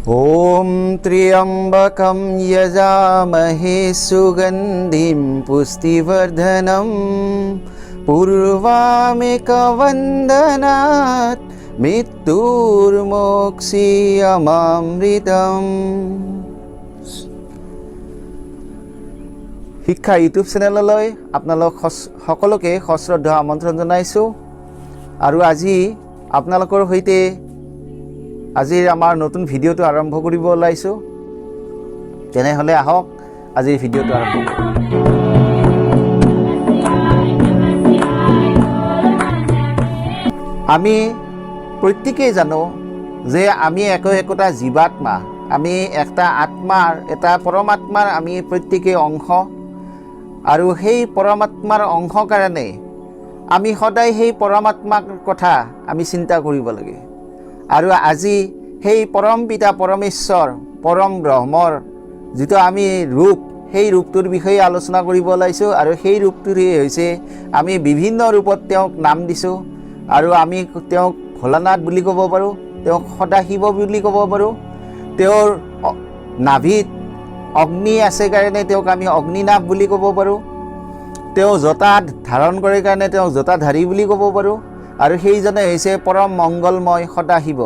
ॐ त्र्यम्बकं यजामहे सुगन्धिं पुष्टिवर्धनं पूर्वामेकवन्दनात् মৃত্যুৰ্মোক্ষীয়মামৃতম। শিক্ষা ইউটিউব চেনেললৈ আপোনালোক সকলোকে সশ্ৰদ্ধ আমন্ত্ৰণ জনাইছোঁ আৰু আজি আপোনালোকৰ সৈতে আজিৰ আমাৰ নতুন ভিডিঅ'টো আৰম্ভ কৰিব ওলাইছোঁ। তেনেহ'লে আহক, আজিৰ ভিডিঅ'টো আৰম্ভ কৰোঁ। আমি প্ৰত্যেকেই জানো যে আমি একো একোটা জীৱাত্মা, আমি এটা আত্মাৰ, এটা পৰমাত্মাৰ আমি প্ৰত্যেকেই অংশ। আৰু সেই পৰমাত্মাৰ অংশ কাৰণে আমি সদায় সেই পৰমাত্মাৰ কথা আমি চিন্তা কৰিব লাগে। আৰু আজি সেই পৰম পিতা পৰমেশ্বৰ পৰম ব্ৰহ্মৰ যিটো আমি ৰূপ, সেই ৰূপটোৰ বিষয়ে আলোচনা কৰিব ওলাইছোঁ। আৰু সেই ৰূপটোৰেই হৈছে আমি বিভিন্ন ৰূপত তেওঁক নাম দিছোঁ। আৰু আমি তেওঁক ভোলানাথ বুলি ক'ব পাৰোঁ, তেওঁক সদাশিৱ বুলি ক'ব পাৰোঁ। তেওঁৰ নাভিত অগ্নি আছে কাৰণে তেওঁক আমি অগ্নিনাভ বুলি ক'ব পাৰোঁ। তেওঁ জটা ধাৰণ কৰে কাৰণে তেওঁক জটাধাৰী বুলি ক'ব পাৰোঁ। আৰু সেইজনে হৈছে পৰম মংগলময় সদাশিৱ।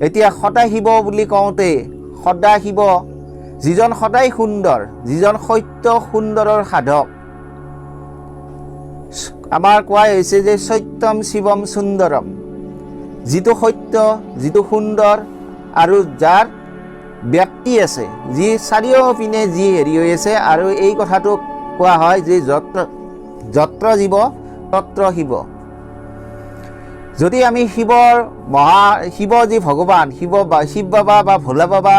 এতিয়া সদাশিৱ বুলি কওঁতে সদাশিৱ যিজন সদায় সুন্দৰ, যিজন সত্য সুন্দৰৰ সাধক, আমাৰ কোৱা হৈছে যে সত্যম শিৱম সুন্দৰম। যিটো সত্য, যিটো সুন্দৰ আৰু যাৰ ব্যক্তি আছে, যি চাৰিওপিনে যি হেৰি হৈ আছে। আৰু এই কথাটোক কোৱা হয় যে যত্ৰ যত্ৰ জীৱ তত্ৰ শিৱ। যদি আমি শিৱৰ মহা শিৱ যি ভগৱান শিৱ বা শিৱ বাবা বা ভোলা বাবা,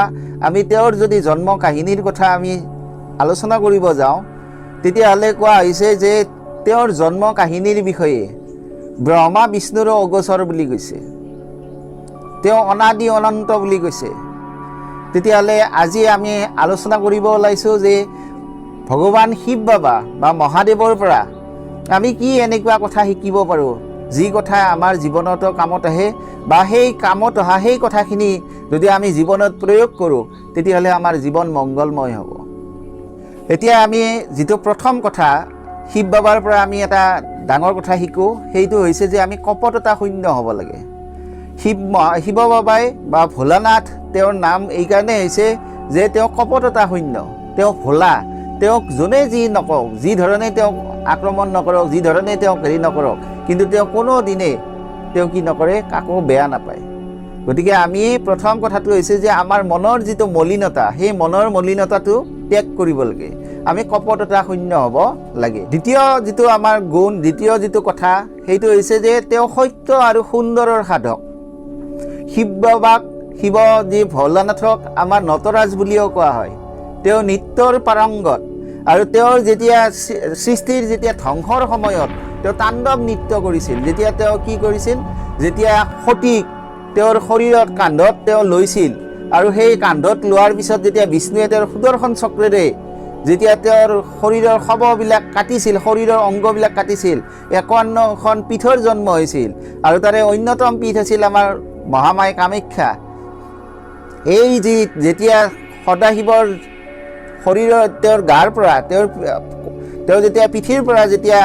আমি তেওঁৰ যদি জন্ম কাহিনীৰ কথা আমি আলোচনা কৰিব যাওঁ, তেতিয়াহ'লে কোৱা হৈছে যে তেওঁৰ জন্ম কাহিনীৰ বিষয়ে ব্ৰহ্মা বিষ্ণুৰো অগোচৰ বুলি কৈছে, তেওঁ অনাদি অনন্ত বুলি কৈছে। তেতিয়াহ'লে আজি আমি আলোচনা কৰিব ওলাইছোঁ যে ভগৱান শিৱ বাবা বা মহাদেৱৰ পৰা আমি কি এনেকুৱা কথা শিকিব পাৰোঁ, যি কথা আমাৰ জীৱনতো কামত আহে, বা সেই কামত অহা সেই কথাখিনি যদি আমি জীৱনত প্ৰয়োগ কৰোঁ, তেতিয়াহ'লে আমাৰ জীৱন মংগলময় হ'ব। এতিয়া আমি যিটো প্ৰথম কথা শিৱ বাবাৰ পৰা আমি এটা ডাঙৰ কথা শিকোঁ, সেইটো হৈছে যে আমি কপটতা শূন্য হ'ব লাগে। শিৱ বাবাই বা ভোলানাথ তেওঁৰ নাম এইকাৰণে হৈছে যে তেওঁ কপটতা শূন্য, তেওঁ ভোলা। তেওঁক যোনে যি নকওক, যি ধৰণে তেওঁক আক্ৰমণ নকৰক, যি ধৰণে তেওঁক হেৰি নকৰক, কিন্তু তেওঁ কোনো দিনে তেওঁ কি নকৰে, কাকো বেয়া নাপায়। গতিকে আমি প্ৰথম কথাটো হৈছে যে আমাৰ মনৰ যিটো মলিনতা, সেই মনৰ মলিনতাটো ত্যাগ কৰিব লাগে। আমি কপটতা শূন্য হ'ব লাগে। দ্বিতীয় যিটো আমাৰ গুণ, দ্বিতীয় যিটো কথা, সেইটো হৈছে যে তেওঁ সত্য আৰু সুন্দৰৰ সাধক। শিৱ বাবাক, শিৱ যি ভোলানাথক আমাৰ নটৰাজ বুলিও কোৱা হয়। তেওঁ নৃত্যৰ পাৰংগত আৰু তেওঁৰ যেতিয়া সৃষ্টিৰ যেতিয়া ধ্বংসৰ সময়ত তেওঁ তাণ্ডৱ নৃত্য কৰিছিল, যেতিয়া তেওঁ কি কৰিছিল, যেতিয়া সতীক তেওঁৰ শৰীৰত কান্ধত তেওঁ লৈছিল আৰু সেই কান্ধত লোৱাৰ পিছত যেতিয়া বিষ্ণুৱে তেওঁৰ সুদৰ্শন চক্ৰেৰে যেতিয়া তেওঁৰ শৰীৰৰ শৱবিলাক কাটিছিল, শৰীৰৰ অংগবিলাক কাটিছিল, 51খন পীঠৰ জন্ম হৈছিল আৰু তাৰে অন্যতম পীঠ আছিল আমাৰ মহামায় কামাখ্যা। এই যি যেতিয়া সদাশিৱৰ শৰীৰৰ তেওঁৰ গাৰ পৰা তেওঁ যেতিয়া পিঠিৰ পৰা যেতিয়া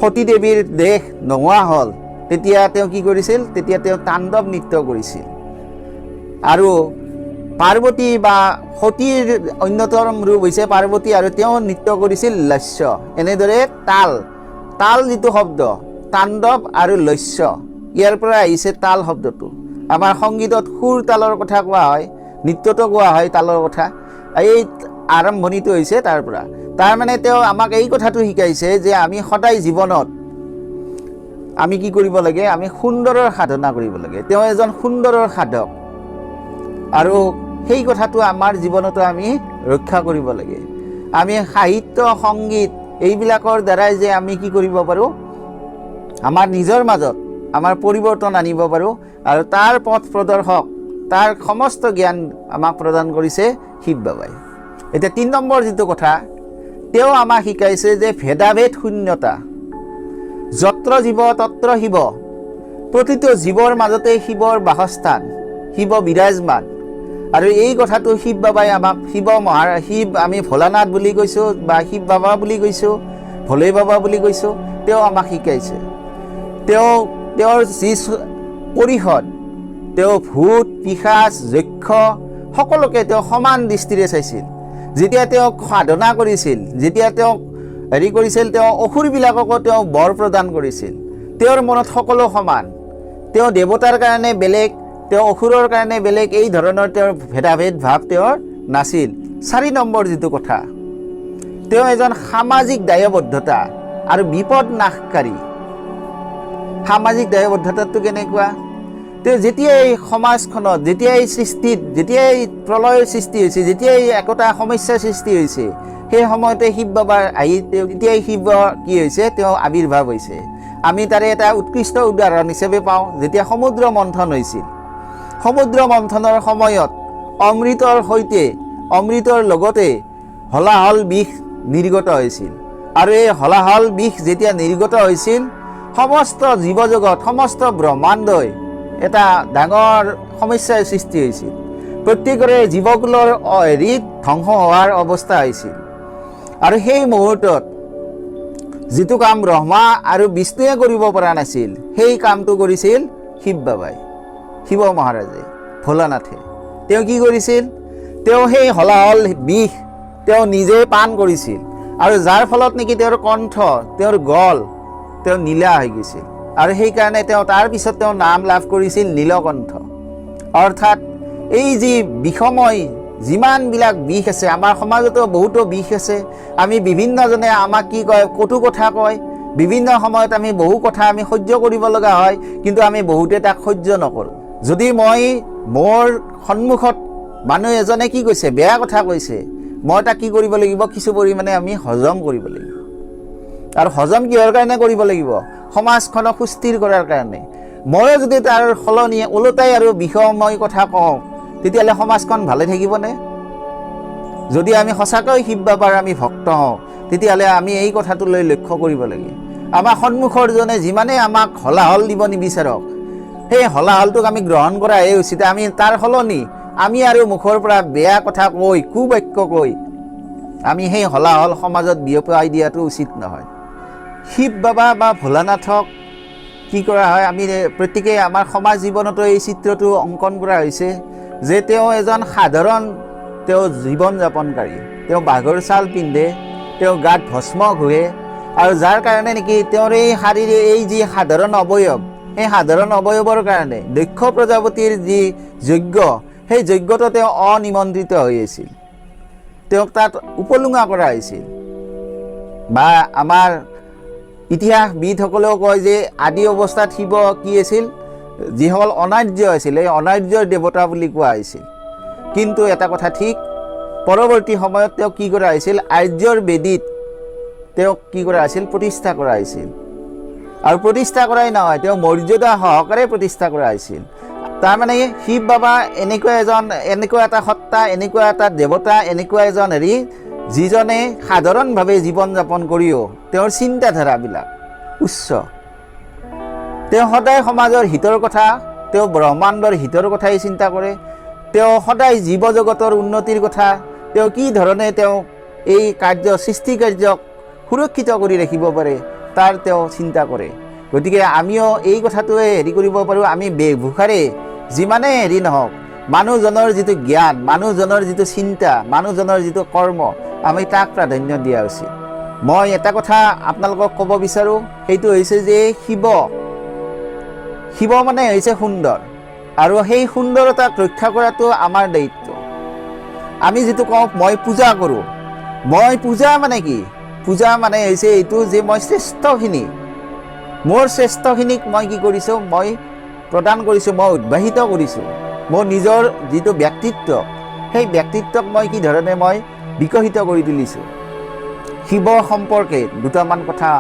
সতী দেৱীৰ দেহ নোহোৱা হ'ল, তেতিয়া তেওঁ কি কৰিছিল? তেতিয়া তেওঁ তাণ্ডৱ নৃত্য কৰিছিল। আৰু পাৰ্বতী বা সতীৰ অন্যতম ৰূপ হৈছে পাৰ্বতী, আৰু তেওঁ নৃত্য কৰিছিল লাস্য। এনেদৰে তাল, তাল যিটো শব্দ, তাণ্ডৱ আৰু লাস্য, ইয়াৰ পৰা আহিছে তাল শব্দটো। আমাৰ সংগীতত সুৰ তালৰ কথা কোৱা হয়, নৃত্যতো কোৱা হয় তালৰ কথা। এই আৰম্ভণিটো হৈছে তাৰ পৰা। তাৰমানে তেওঁ আমাক এই কথাটো শিকাইছে যে আমি সদায় জীৱনত আমি কি কৰিব লাগে? আমি সুন্দৰৰ সাধনা কৰিব লাগে। তেওঁ এজন সুন্দৰৰ সাধক আৰু সেই কথাটো আমাৰ জীৱনতো আমি ৰক্ষা কৰিব লাগে। আমি সাহিত্য, সংগীত এইবিলাকৰ দ্বাৰাই যে আমি কি কৰিব পাৰোঁ, আমাৰ নিজৰ মাজত আমাৰ পৰিৱৰ্তন আনিব পাৰোঁ। আৰু তাৰ পথ প্ৰদৰ্শক, তাৰ সমস্ত জ্ঞান আমাক প্ৰদান কৰিছে শিৱ বাবাই। এতিয়া 3 নম্বৰ যিটো কথা তেওঁ আমাক শিকাইছে যে ভেদাভেদ শূন্যতা, যত্ৰ জীৱ তত্ৰ শিৱ, প্ৰতিটো জীৱৰ মাজতে শিৱৰ বাসস্থান। শিৱ বিৰাজমান। আৰু এই কথাটো শিৱ বাবাই আমাক, শিৱ মহা শিৱ আমি ভোলানাথ বুলি কৈছোঁ বা শিৱ বাবা বুলি কৈছোঁ, ভোলে বাবা বুলি কৈছোঁ, তেওঁ আমাক শিকাইছে। তেওঁৰ যি পৰিষদ, তেওঁ ভূত, পিশাচ, যক্ষ সকলোকে তেওঁ সমান দৃষ্টিৰে চাইছিল। যেতিয়া তেওঁক সাধনা কৰিছিল, যেতিয়া তেওঁক হেৰি কৰিছিল, তেওঁ অসুৰবিলাককো তেওঁ বৰ প্ৰদান কৰিছিল। তেওঁৰ মনত সকলো সমান। তেওঁ দেৱতাৰ কাৰণে বেলেগ, তেওঁ অসুৰৰ কাৰণে বেলেগ, এই ধৰণৰ তেওঁৰ ভেদাভেদ ভাৱ তেওঁৰ নাছিল। 4 নম্বৰ যিটো কথা, তেওঁ এজন সামাজিক দায়বদ্ধতা আৰু বিপদ নাশকাৰী। সামাজিক দায়বদ্ধতাটো কেনেকুৱা? তেওঁ যেতিয়াই সমাজখনত, যেতিয়াই সৃষ্টিত, যেতিয়াই প্ৰলয়ৰ সৃষ্টি হৈছে, যেতিয়াই একোটা সমস্যাৰ সৃষ্টি হৈছে, সেই সময়তে শিৱ বাবাৰ আহি তেওঁ তেতিয়াই শিৱ কি হৈছে, তেওঁ আৱিৰ্ভাৱ হৈছে। আমি তাৰে এটা উৎকৃষ্ট উদাহৰণ হিচাপে পাওঁ, যেতিয়া সমুদ্ৰ মন্থন হৈছিল। সমুদ্ৰ মন্থনৰ সময়ত অমৃতৰ সৈতে, অমৃতৰ লগতে হলাহল বিষ নিৰ্গত হৈছিল। আৰু এই হলাহল বিষ যেতিয়া নিৰ্গত হৈছিল, সমস্ত জীৱজগত, সমস্ত ব্ৰহ্মাণ্ডই এটা ডাঙৰ সমস্যাৰ সৃষ্টি হৈছিল। প্ৰত্যেকৰে জীৱকুলৰ হেৰিত ধ্বংস হোৱাৰ অৱস্থা হৈছিল। আৰু সেই মুহূৰ্তত যিটো কাম ব্ৰহ্মা আৰু বিষ্ণুৱে কৰিব পৰা নাছিল, সেই কামটো কৰিছিল শিৱ বাবাই, শিৱ মহাৰাজে, ভোলানাথে। তেওঁ কি কৰিছিল? তেওঁ সেই হলাহল বিষ তেওঁ নিজে পান কৰিছিল আৰু যাৰ ফলত নেকি তেওঁৰ কণ্ঠ, তেওঁৰ গল তেওঁ নীলা হৈ গৈছিল। আৰু সেইকাৰণে তেওঁ তাৰপিছত তেওঁ নাম লাভ কৰিছিল নীলকণ্ঠ। অৰ্থাৎ এই যি বিষময় যিমানবিলাক বিষ আছে, আমাৰ সমাজতো বহুতো বিষ আছে। আমি বিভিন্নজনে আমাক কি কয়, কটু কথা কয়। বিভিন্ন সময়ত আমি বহু কথা আমি সহ্য কৰিব লগা হয়, কিন্তু আমি বহুতে তাক সহ্য নকৰোঁ। যদি মই মোৰ সন্মুখত মানুহ এজনে কি কৈছে, বেয়া কথা কৈছে, মই তাক কি কৰিব লাগিব? কিছু পৰিমাণে আমি হজম কৰিব লাগিব। আৰু হজম কিহৰ কাৰণে কৰিব লাগিব? সমাজখনক সুস্থিৰ কৰাৰ কাৰণে। ময়ো যদি তাৰ সলনি ওলোটাই আৰু বিষময় কথা কওঁ, তেতিয়াহ'লে সমাজখন ভালে থাকিবনে? যদি আমি সঁচাকৈ শিৱ বাবাৰ আমি ভক্ত হওঁ, তেতিয়াহ'লে আমি এই কথাটো লৈ লক্ষ্য কৰিব লাগে। আমাৰ সন্মুখৰ জনে যিমানেই আমাক হলাহল দিব নিবিচাৰক, সেই হলাহলটোক আমি গ্ৰহণ কৰাহে উচিত। আমি তাৰ সলনি আমি আৰু মুখৰ পৰা বেয়া কথা কৈ, কুবাক্য কৈ আমি সেই হলাহল সমাজত বিয়পাই দিয়াটো উচিত নহয়। শিৱ বাবা বা ভোলানাথক কি কৰা হয়, আমি প্ৰত্যেকেই আমাৰ সমাজ জীৱনতো এই চিত্ৰটো অংকন কৰা হৈছে যে তেওঁ এজন সাধাৰণ তেওঁ জীৱন যাপনকাৰী। তেওঁ বাঘৰ ছাল পিন্ধে, তেওঁ গাত ভস্ম ঘঁহে আৰু যাৰ কাৰণে নেকি তেওঁৰ এই শাৰীৰিক এই যি সাধাৰণ অৱয়ব, সেই সাধাৰণ অৱয়বৰ কাৰণে দক্ষ প্ৰজাপতিৰ যি যজ্ঞ, সেই যজ্ঞটো তেওঁ অনিমন্ত্ৰিত হৈ আছিল। তেওঁক তাত উপলুঙা কৰা হৈছিল। বা আমাৰ ইতিহাসবিদসকলেও কয় যে আদি অৱস্থাত শিৱ কি আছিল, যিসকল অনাৰ্য আছিল, এই অনাৰ্যৰ দেৱতা বুলি কোৱা হৈছিল। কিন্তু এটা কথা ঠিক, পৰৱৰ্তী সময়ত তেওঁক কি কৰা হৈছিল? আৰ্যৰ বেদীত তেওঁক কি কৰা হৈছিল? প্ৰতিষ্ঠা কৰা হৈছিল। আৰু প্ৰতিষ্ঠা কৰাই নহয়, তেওঁ মৰ্যাদা সহকাৰে প্ৰতিষ্ঠা কৰা হৈছিল। তাৰমানে শিৱ বাবা এনেকুৱা এজন, এনেকুৱা এটা সত্তা, এনেকুৱা এটা দেৱতা, এনেকুৱা এজন হেৰি, যিজনে সাধাৰণভাৱে জীৱন যাপন কৰিও তেওঁৰ চিন্তাধাৰাবিলাক উচ্চ। তেওঁ সদায় সমাজৰ হিতৰ কথা, তেওঁ ব্ৰহ্মাণ্ডৰ হিতৰ কথাই চিন্তা কৰে। তেওঁ সদায় জীৱ জগতৰ উন্নতিৰ কথা, তেওঁ কি ধৰণে তেওঁ এই কাৰ্য, সৃষ্টি কাৰ্যক সুৰক্ষিত কৰি ৰাখিব পাৰে, তাৰ তেওঁ চিন্তা কৰে। গতিকে আমিও এই কথাটোৱে হেৰি কৰিব পাৰোঁ। আমি বেশভূষাৰে যিমানেই হেৰি নহওক, মানুহজনৰ যিটো জ্ঞান, মানুহজনৰ যিটো চিন্তা, মানুহজনৰ যিটো কৰ্ম, আমি তাক প্ৰাধান্য দিয়া উচিত। মই এটা কথা আপোনালোকক ক'ব বিচাৰোঁ, সেইটো হৈছে যে শিৱ শিৱ মানে হৈছে সুন্দৰ আৰু সেই সুন্দৰতাক ৰক্ষা কৰাটো আমাৰ দায়িত্ব। আমি যিটো কওঁ, মই পূজা কৰোঁ, মই পূজা মানে কি? পূজা মানে হৈছে এইটো যে মই শ্ৰেষ্ঠখিনি, মোৰ শ্ৰেষ্ঠখিনিক মই কি কৰিছোঁ? মই প্ৰদান কৰিছোঁ, মই উদ্ভাসিত কৰিছোঁ। মোৰ নিজৰ যিটো ব্যক্তিত্ব, সেই ব্যক্তিত্বক মই কি ধৰণে মই বিকশিত কৰি তুলিছোঁ। শিৱ সম্পৰ্কে দুটামান কথা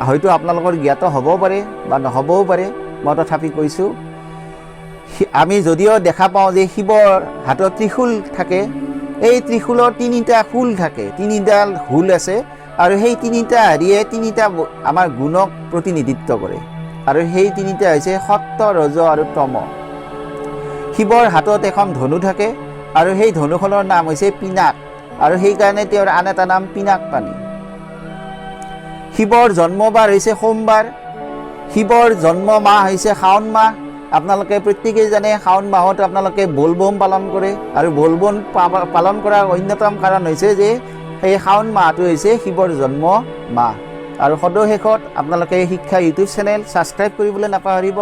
হয়তো আপোনালোকৰ জ্ঞাত হ'ব পাৰে বা নহ'বও পাৰে, মই তথাপি কৈছোঁ। আমি যদিও দেখা পাওঁ যে শিৱৰ হাতত ত্ৰিশূল থাকে, এই ত্ৰিশূলৰ তিনিটা শূল থাকে, তিনিডাল শূল আছে আৰু সেই তিনিটা হেৰিয়ে তিনিটা আমাৰ গুণক প্ৰতিনিধিত্ব কৰে। আৰু সেই তিনিটা হৈছে সত্ব, ৰজ আৰু তম। শিৱৰ হাতত এখন ধনু থাকে আৰু সেই ধনুখনৰ নাম হৈছে পিনাক আৰু সেইকাৰণে তেওঁৰ আন এটা নাম পিনাকপাণি। শিৱৰ জন্মবাৰ হৈছে সোমবাৰ। শিৱৰ জন্ম মাহ হৈছে শাওণ মাহ। আপোনালোকে প্ৰত্যেকেই জানে, শাওণ মাহত আপোনালোকে বলবম পালন কৰে আৰু বলবম পালন কৰাৰ অন্যতম কাৰণ হৈছে যে সেই শাওণ মাহটো হৈছে শিৱৰ জন্ম মাহ। আৰু সদৌ শেষত আপোনালোকে শিক্ষা ইউটিউব চেনেল ছাবস্ক্ৰাইব কৰিবলৈ নাপাহৰিব,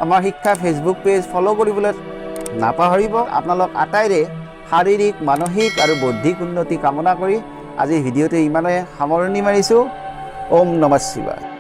আমাৰ শিক্ষা ফেচবুক পেজ ফ'ল' কৰিবলৈ নাপাহৰিব। আপোনালোক আটাইৰে শাৰীৰিক, মানসিক আৰু বৌদ্ধিক উন্নতি কামনা কৰি আজিৰ ভিডিঅ'টো ইমানে সামৰণি মাৰিছোঁ। ওম নমঃ শিৱায়।